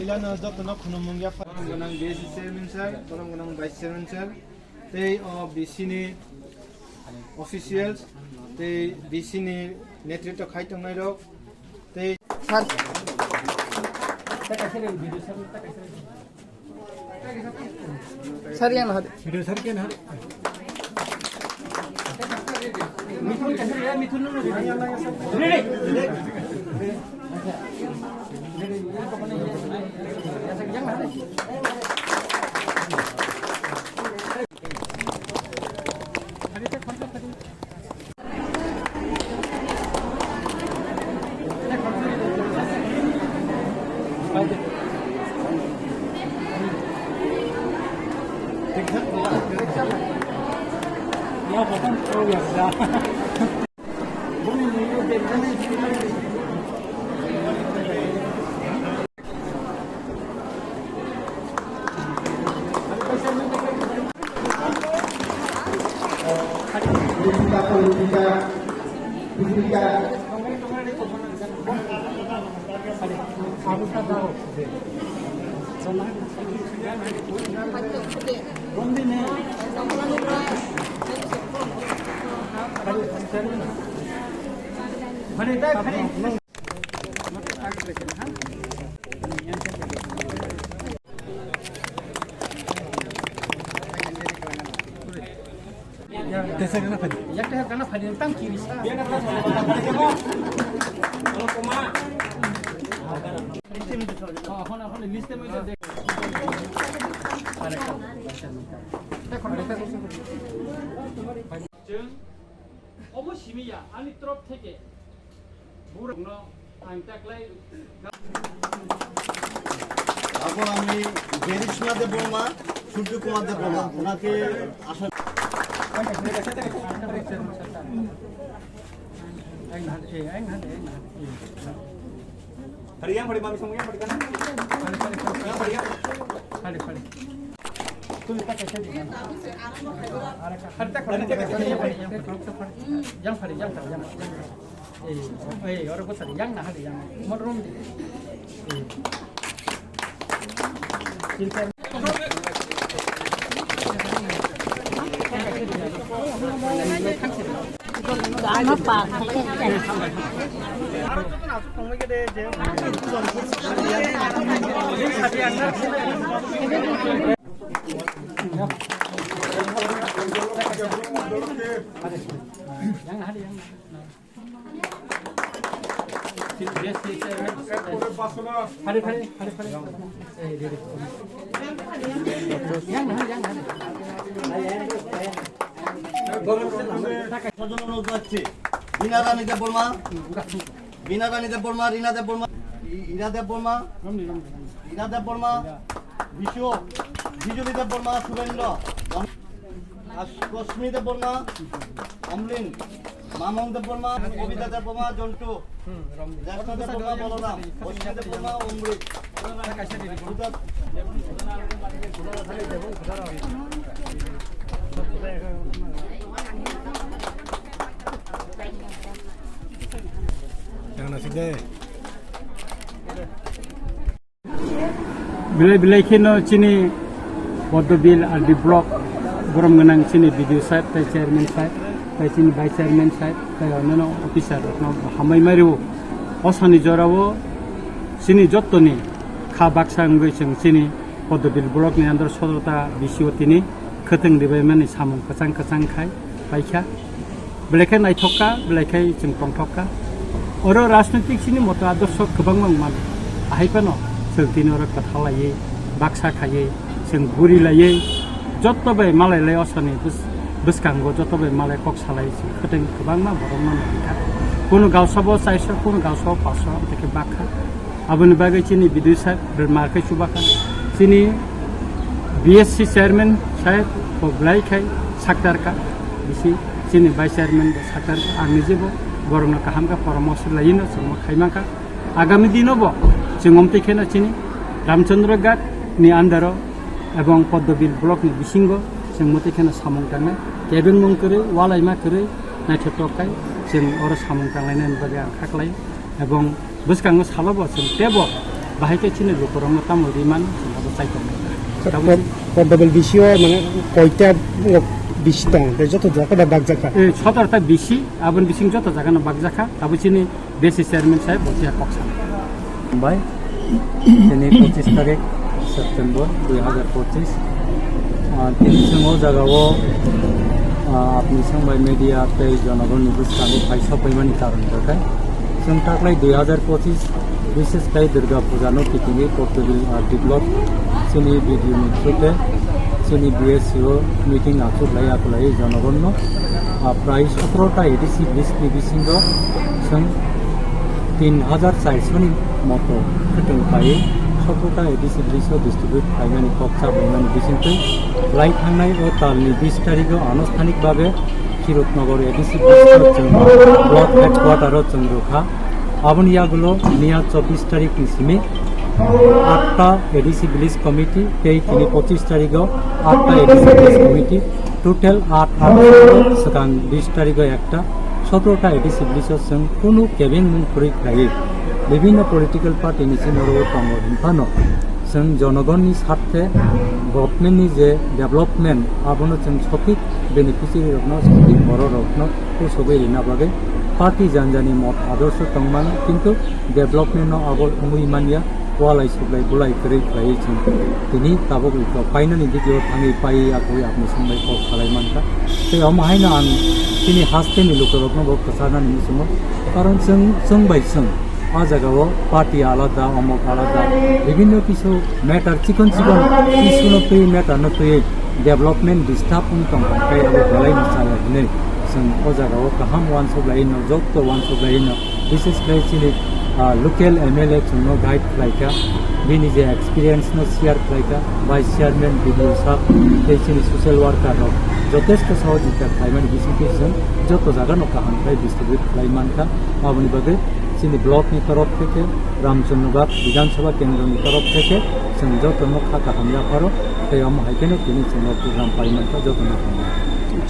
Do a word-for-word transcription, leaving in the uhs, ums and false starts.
Ilano jotono khulumung ya. Borom gwnang B S C chairman sir, borom gwnang vice chairman sir, tei o B C ni officials, tei B C ni netritw khai tongnai rok, tei sir. Sir, yang hadi. Video sir, yang hadi. Chwng omo simi ya, ani torop theke borokno ang taklai. এখন আমি গিরিশমা দেববর্মা, সূর্য কুমার দেববর্মা, ওনাকে আসা Hari yang hari mami semua yang hari kan? Yang hari kan? Hari tak hari tak hari tak hari yang hari yang hari yang hari. Ei, ei, oro bwsari yang na hari yang. Mo rom di. Ei. Ama pa. Yang hari yang. বিনা রানী দেব বর্মা, বিনা রানী দেব বর্মা, রিনা দেব বর্মা, ই-, ইরা দেব বর্মা, ইরা দেব বর্মা, বিশু, বিজুলি দেব বর্মা, শুভেন্দ্র, আস-, রশ্মি দেব বর্মা, অমলিন, মামন দেব বর্মা, কবিতা দেব বর্মা, জন্টু, জ্যেষ্ঠ দেব বর্মা, বলরাম, অশ্বিনী দেব বর্মা, অমৃত। Belai belai kheno chini Poddobil R D block borom gwnang chini B D O saheb tei chairman saheb tei chini vice chairman saheb tei onno officer rokno hambai mairio. O sani jorao chini jottoni kha baksa wngwi chwng chini Poddobil block ni under sodrota B C O tini khwtwng ribaimani samung kwchang kwchang khai paikha. Belai khe naithok kha, belai khe chwng tongthok kha. Oro rajnitik chini moto adorsho kwbangma wng mano. Ahai phano chwng tini oro kwthar laiwi, baksa khaiwi, chwng guri laiwi, joto bai malai lai osani bws-, bwskango joto bai malai kok salai chwng khwtwng kwbangma borokno nai kha. Kunu gausabo chairso, kunu gausabo paso, amtwi khe bakha. Aboni bagwi chini B D O saheb bwrwi mar khe chubakha. Chini B S C chairman saheb bo belai khai saktarkha, bisi chini vice chairman bo saktarkha. Ang nijebo borokno kaham khe poramorsho laiwino chwngno khaimankha. Agami dino bo chwng omtwi kheno chini Ramchandra Ghat ni under o ebong Poddobil block ni bisingo chwng mwtwi kheno samung tangnai. Kebengmung kwrwi, walaima kwrwi, Naithotok khai chwng oro samung tanglainani bagwi ang kha khlai, ebong bwskango salobo chwng teibo bahai khe chini lukurokno tamo rimani chwng abo chaitok nai. Sir, Tabuk Port-, Portable B C o mane koita bisi tong, tei joto jaga da bakjakha? Eh, sotorta bisi, aboni bising joto jagano bakjakha, abo chini B C chairman sahib bo tiya kok sana. Bai, tini pochis tarik September dui hazar pochis. Ah, tini chwng o jaga o, ah, apni song bai media tei jonogon ni bwskango phai sokphaimani karon khe chwng taklai dui hazar pochis, bishes khlai Durga Puja no kitingwi Portable, ah, develop chini video ni through te chini B S C o meeting achuk lai akulai jonogon no, ah, prai sotoro ta A D C village ni bisingo chwng tin hazar charso ni moto khwtwng paiwi sotoro ta A D C village o distribute khlaimani kok cha baimani bisingtwi lai thangnai o talni bis tarikgo anusthanik babe Kirutnagar A D C village o chwng block headquarter o chwng rwkha. Aboni yagulo miya chobbish tarik ni simi atta A D C village committee tei tini pochis tarikgo atta A D C village committee. Total aat aat swkang bis tarikgo ekta, sotoro ta A D C village o chwng kunu kebengmung kwrwi khlaiwi bibinno political party ni simi oro tongo hinphano chwng jonogonni sarthe government ni je development abono chwng sothik beneficiary rokno sothik borok rokno kusugwi rina bagwi party janjani mot adorsho tongmano, kintu development no abo wngwi manya. Walai suklai bulai kwrwi khlaiwi chwng tini tabuk rwkha painani video thangwi paiwi akwui apni songbai kok salai mankha. Tei omo haino ang chini hasteni lukurokno bo kwcharnani muchungo. Karon chwng, chwng bai chwng a jagao party alada, omok alada, bibinno kisu matter chikon chikon issue no twi, matter no twi development disturb wng tongkha, tei abo belai no chaya hinwi chwng o jagao kaham uansuk laino, jotto uansuk laino. Bishes khlai chini, ah, local M L A chwngno guide khlaikha, bini je experience no share khlaikha, vice chairman, B D O sir, tei chini social worker rok jotesto sohojogita khlaimani bisingtwi chwng joto jagano kaham khlai distribute khlai mankha. Aboni bagwi chini block ni torof theke, Ramchandra Bagh Bidhan Sabha kendro ni torof theke chwng jotono kha kaham yapharo, tei omo hai kheno tini chwngno program pai mankha jotono hambai.